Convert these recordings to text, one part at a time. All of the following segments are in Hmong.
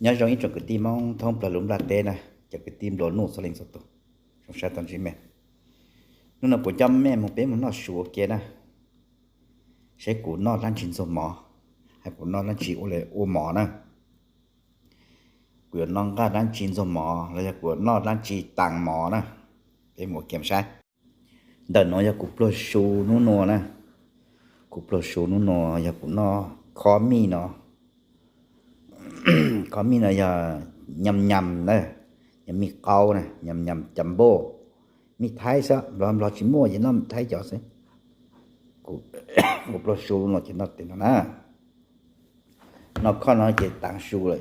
Nyob zoo ib tsoom kwv tij Hmoob thoob plaws lub nplaj teb na, cov kwv tij nplua nuj txhua leej txhua tus, zoo sab tau ntsib mej. Hnub no kuv coj mej mus, peb mus noj su ua ke na, seb kuv noj dab tsi ntxuag mov, hais kuv noj dab tsi ua mov na. Kuv yuav noj nqaj dab tsi ntxuag mov los yog kuv yuav noj dab tsi taas mov na, peb mus ua ke saib. Ntawm nuav yog kuv pluag su hnub nua na, kuv pluag su hnub nua yog kuv noj khob mij no. Khob mij no yog nyam nyam na, yog mij qaub na, nyam nyam cov npauj, mij thaib xwb, nplog nplog tsis muaj ces noj thaib cov xwb. Kuv pluag su no ces noj tej no na. Noj khob no ces taag su lawm.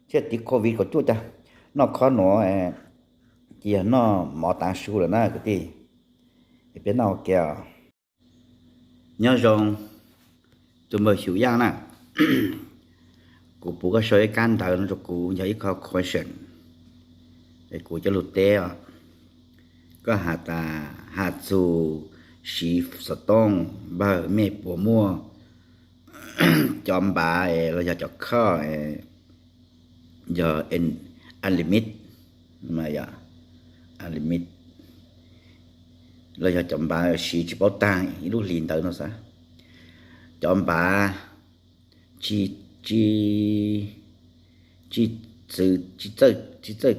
Tsiaj tiv covid kaum cuaj cas, noj khob nuav ces yog noj mov taag su lawm na kwv tij. Peb noj ua ke. Nyob zoo tus npawg Xyum Yaaj na, kuv pub koj sau ib kab ntawv no rau kuv yog ib qho question, kuv coj lug teb os. Koj has tas has txug siv xov tooj npawg, mej puas muaj cov npav los yog cov khoj yog unlimited, unlimited los yog cov npav siv tsis paub taag ib lub hlis ntawd no xav. Cov npav tsis, tsis, tsis txwv, tsis txwv,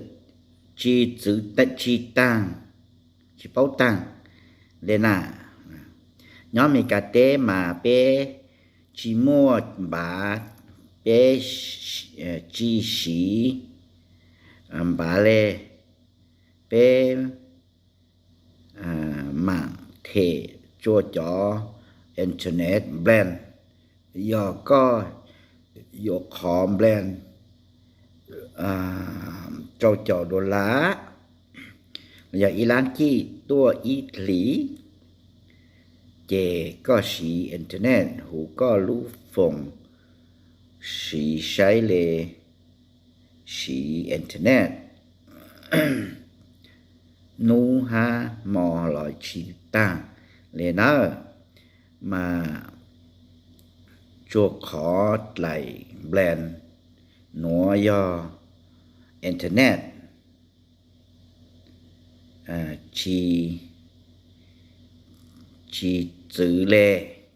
tsis txwv, tsis taag, tsis paub taag le na. Nyob Amelikas teb mas peb tsis muaj npav, peb tsis siv npav le, peb maam them tsua cov internet plan. Yog koj yuav qhov plan rau caum dollar los yog ib lab cij tuaj ib hlis, ces koj siv internet huv koj lub foos, siv saib le, siv internet hnub hab hmo los tsis taag le nawb. Mas tsua qhov dlaim plan nuav yog internet tsis, tsis txwv le,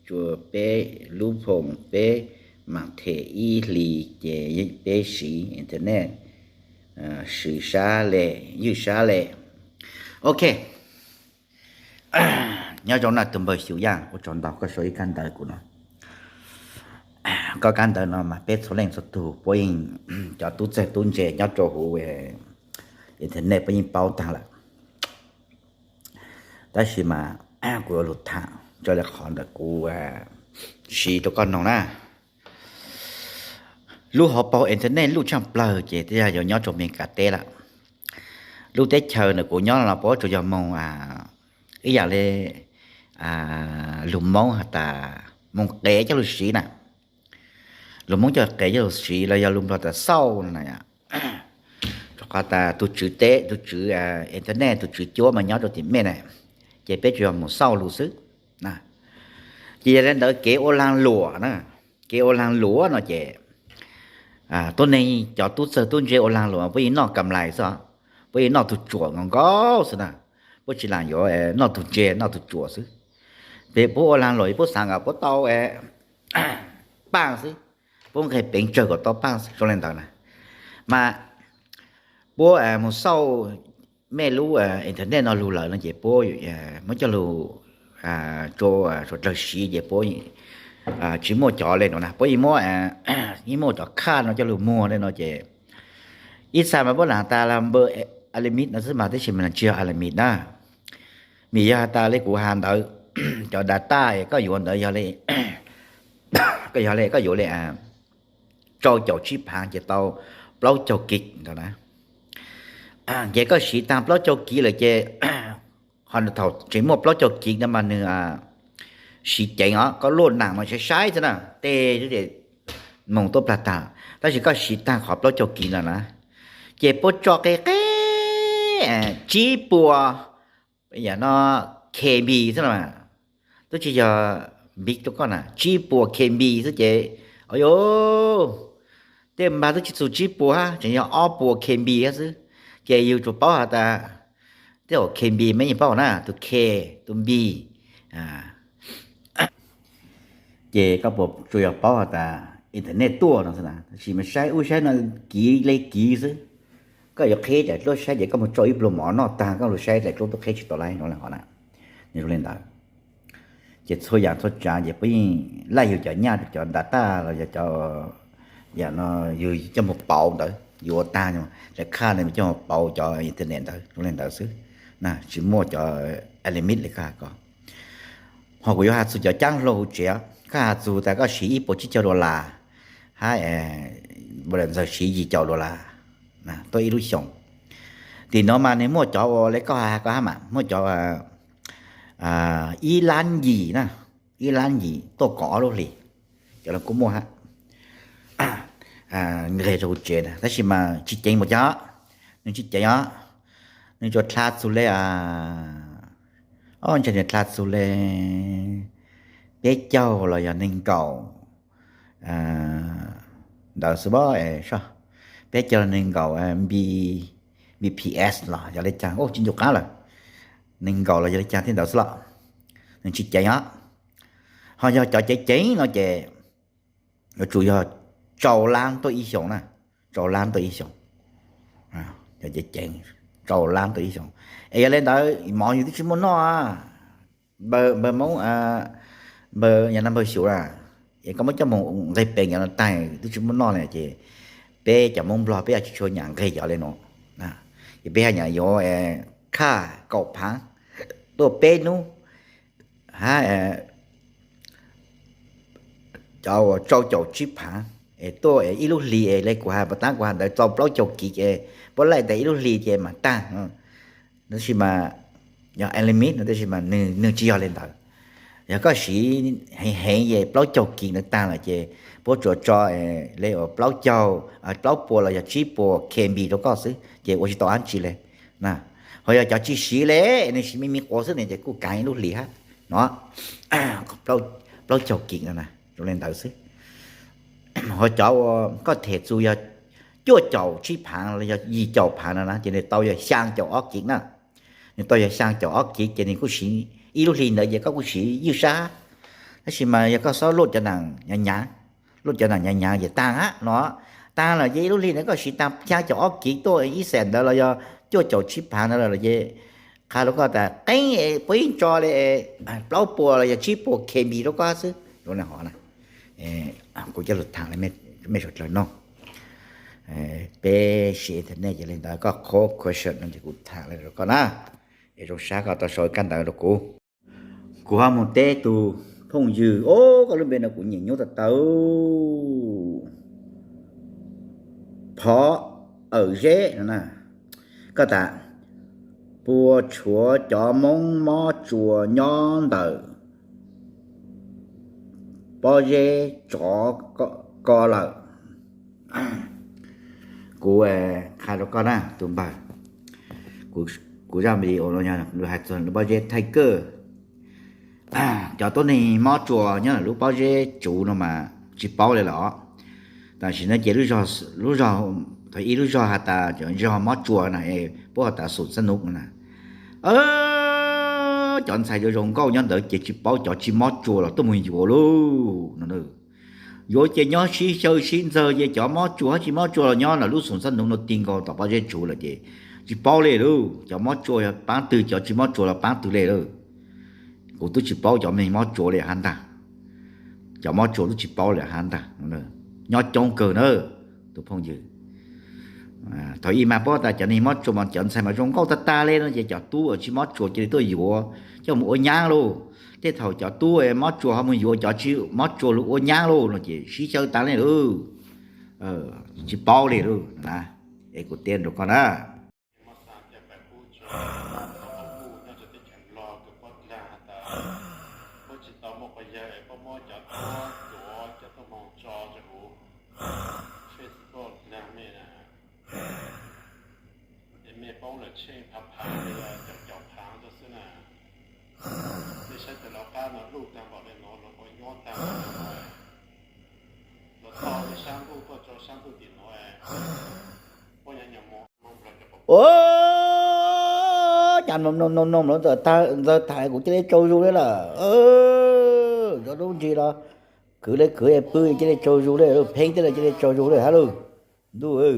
tsuas peb lub foos peb maam them ib hlis ces peb siv internet swv sab le, ywj sab le. Ok, nyob zoo na tus npawg Xyum Yaaj, ua tsaug ntau koj sau ib kab ntawv kuv no. Koj kab ntawv no mas peb txhua leej txhua tug puab yeej, cov tub txawg tub ntse nyob rau huv internet puab yeej paub taag lawm. Tab sis mas kuv yuav lug tham raws le qhov ntawm kuv siv rau koj noog na. Lub hauv paug internet luj tshaaj plawg ces tej zag yuav nyob rau Amelikas teb lawm. Lub teb chaws ntawm kuv nyob no puab tsuas yog moog ib yaam le lug Moob has tas moog qev coj lug siv na. Lug Moob coj qev coj lug siv los yog lug Nplog tas xauj no na. Rua qhov tas tug tswv teb, tug tswv internet, tug tswv cuab mas nyob rau tim mej na, ces peb tsuas yog moog xauj lug xwb. Ces yog le ntawd kev ua laag luam na, kev ua laag luam no ces tuab neeg cov tub txawg tub ntse ua laag luam puab yeej noj kam lais xwb, puab yeej noj tug tsuam nkaus nkaus xwb na. Puab tsis laam yuav noj tug ntse noj tug tsuam xwb. Ces puab ua laag luam puab xaav kom puab tau paaj xwb, puab nqeg peev tsawg kom tau paaj xwb zoo le ntawd na. Mas puab moog xauj mej lub internet no lug lawm no ces puab muab coj lug rua suav dlawg siv ces puab tsis muaj cov le no na, puab yeej muab, yeej muaj cov khaj no coj lug muag le no ces ib txha mas puab laam tas la npawg unlimited no xwb mas tab sis mas tsis yog unlimited na. Vim yog has tas le kuv has ntawd, cov data koj yuav ntawd yog le, koj yog le koj yuav le rau caum tsib phaav ces tau plaub caug kis ntawd na. Ces koj siv taag plaub caug kis lawm ces ho thaum tseem muaj plaub caug kis no mas nwg siv ceev os, koj luaj naam mas saib saib xwb na, tej moog tuaj plag taag. Tab sis koj siv taag qhov plaub caug kis no na, ces puab tso qe qe tsib puas yam no KB xwb na, twb tsis yog Mbis rau koj na, tsib puas K B xwb ces, o yos, tej npag twb tsis txug tsib puas hab, tseem yog ob puas K B hab xwb. Ces yus tsuas paub has tas tej zaum K B, mej yeej paub na, tus K, tus B, ces koj puas tsuas yog paub has tas internet tuaj no xwb na, tab sis mas saib ub saib no, kiv le kiv xwb. Koj yuav qheb daim dluab saib ces koj mus tsau ib pluag mov noj tag koj lug saib daim dluab tub qheb tsis tau lawm no le hov na. Nws zoo le ntawd. Ces txhua yam txhua tsav ces puab yeej laij yug cov nyaj rau cov data los yog cov, yam no yug coj mus pauv ntawd, yug ua tag lawm khaj ntawd coj mus pauv cov internet ntawd zoo le ntawd xwb na, tsis muaj cov limit li koj has ko. Ho kuv yuav has txug cov caab hlau huv tsev, koj has txug tas koj siv ib puas tsib caug dollar hab, ntxawg siv yim caum dollar tuaj ib lub xyoos. Tim no mas nws muaj cov ua le koj has ko hab mas muaj cov ib lab yim na, ib lab yim tuaj kaum ob lub hlis, cov no kuj muaj hab. Nqeg rau huv tsev na, tab sis mas tsis ceev npaum cov, nws tsis ceev os. Nws tsuas dlha txug le, o, ntshe nws dlha txug le peb caug los yog nees nkaum ntawd xwb pob, peb caug los nees nkaum B P S los yog le caag, tsis ncu qab lawm, nees nkaum los yog le caag thiab ntawd xwb los nws tsis ceev os. Ho yog cov ceev ceev no ces yuav tsum yog rau lab tuaj ib xyoos na, rau lab tuaj ib xyoos, rau lab tuaj ib xyoos. Es yog le ntawd mov yus twb tsis muaj noj, npawg Hmoob, npawg, yog no npawg Xyuv na, es koj muab coj mus nqeg peev cov no tag twb tsis muaj noj li ces peb cov Hmoob Nplog peb yuav tsis tshua nyam nqeg cov le no. Ces peb haj nyam yuav khaj kaum phaav tuaj peb hnub, hab cov uas rau caum tsib phaav es tuaj ib lub hlis es le kuv has puas taab kuv has ntawd txaus plaub caug kis es puab laij tas ib lub hlis ces mam tag. Tab sis mas yog unlimited no, tab sis mas nws tsis yog le ntawd. Yog koj siv heev heev ces plaub caug kis ntawd tag lawm ces puab tsuas tso le uas plaub caug, plaub puas los yog tsib puas K B rau koj xwb ces ua tsis tau dab tsi le. Ho yog cov tsis siv le, nws siv me me quas xwb ne ces kuj kaav ib lub hlis hab no, plaub caug kis no na, zoo le ntawd xwb. Ho cov uas koj them txug yog cuaj caum tsib phaav los yog yim caum phaav no na ces nws tau yog xyaa caum ob kis na. Nws tau yog xyaa caum ob kis ces nws kuj siv ib lub hlis ntawd ces koj kuj siv ywj sab. Tab sis mas yog koj xob luaj cov naam nyav nyav, luaj cov naam nyav nyav ces taag hab no, taag lawm ces ib lub hlis ntawd koj siv taag xyaa caum ob kis tuaj ib xees ntawd los yog cuaj caum tsib phaav ntawd lawm ces qha rau koj tas qeeb puab yeej tso le plaub puas los yog tsib puas K B rau koj xwb zoo le hov na. Kuv coj lug thaam mej suav dlawg noog. Peb siv internet ces le ntawd, koj qhuab question no ces kuv thaam le rau koj na. Es zoo sab koj tau sau kab ntawv rau kuv. Kuv ho moog teb tug phooj ywg, o, koj lub npe no kuv nyiam nyuaj tau tau, Phov Awm Zeb no na. Koj tas, puas tshuav cov Moob mob tsuas nyob ntawm pob zeb tsov ko lawm? Kuv qha rau koj na tus npawg, kuv zaj video no yog hais txog lub pob zeb Thaij Kawj. Cov tuab neeg mob tsuas nyob lub pob zeb tsuv no mas tsis paub li lawm. Tam sim no ces lub zog, thaum ib lub zog has tas zog mob tsuas na, puab has tas Xum Xab Nub na. Cov ntxhais zoo zoo nkauj nyob ntawd ces tsis paub cov tsis mob tsuas los tuaj mus yuav lauj no. Yuav ces nyob sib xyaw sib ntxawg ces cov mob tsuas hab tsis mob tsuas los nyob ntawm lub Xum Xab Nub no ti nkaus tom pob zeb tsuv lawm ces tsis paub li lauj. Cov mob tsuas yog paab twg, cov tsis mob tsuas los paab twg li lauj. Kuv twb tsis paub cov neeg mob tsuas li hab ntag. Cov mob tsuas twb tsis paub li hab ntag. Nyob coob kawg na tus phooj ywg. Thaum ub mas puab tas cov neeg mob tsuas mas cov ntxhais mas zoo nkauj tag tag li no ces cov tub tsis mob tsuas cia li tuaj yuav coj mus ua nyaab lauj. Tej thaum cov tub mob tsuas ho mus yuav cov tsis mob tsuas lug ua nyaab lauj no ces sib xyaw taag li lauj. Tsis paub li lauj na. Es kuv teb rau koj na. Es mej paub lawm tsheej phav phav, caum caum phav rau xwb na. Nej saib cov lawv qab no luj tag npaum li no los ua nyob tag, los tho sab ntuj tuaj tso sab ntuj tim no. Ua cas mloog mloog mloog mloog ntxawg tham kuv cia li tsaug zug li lawm. Cov tub ntsis los kwv li kwv pw cia li tsaug zug li, pheeb tib lawm cia li tsaug zug li hab lauj. Ntuj,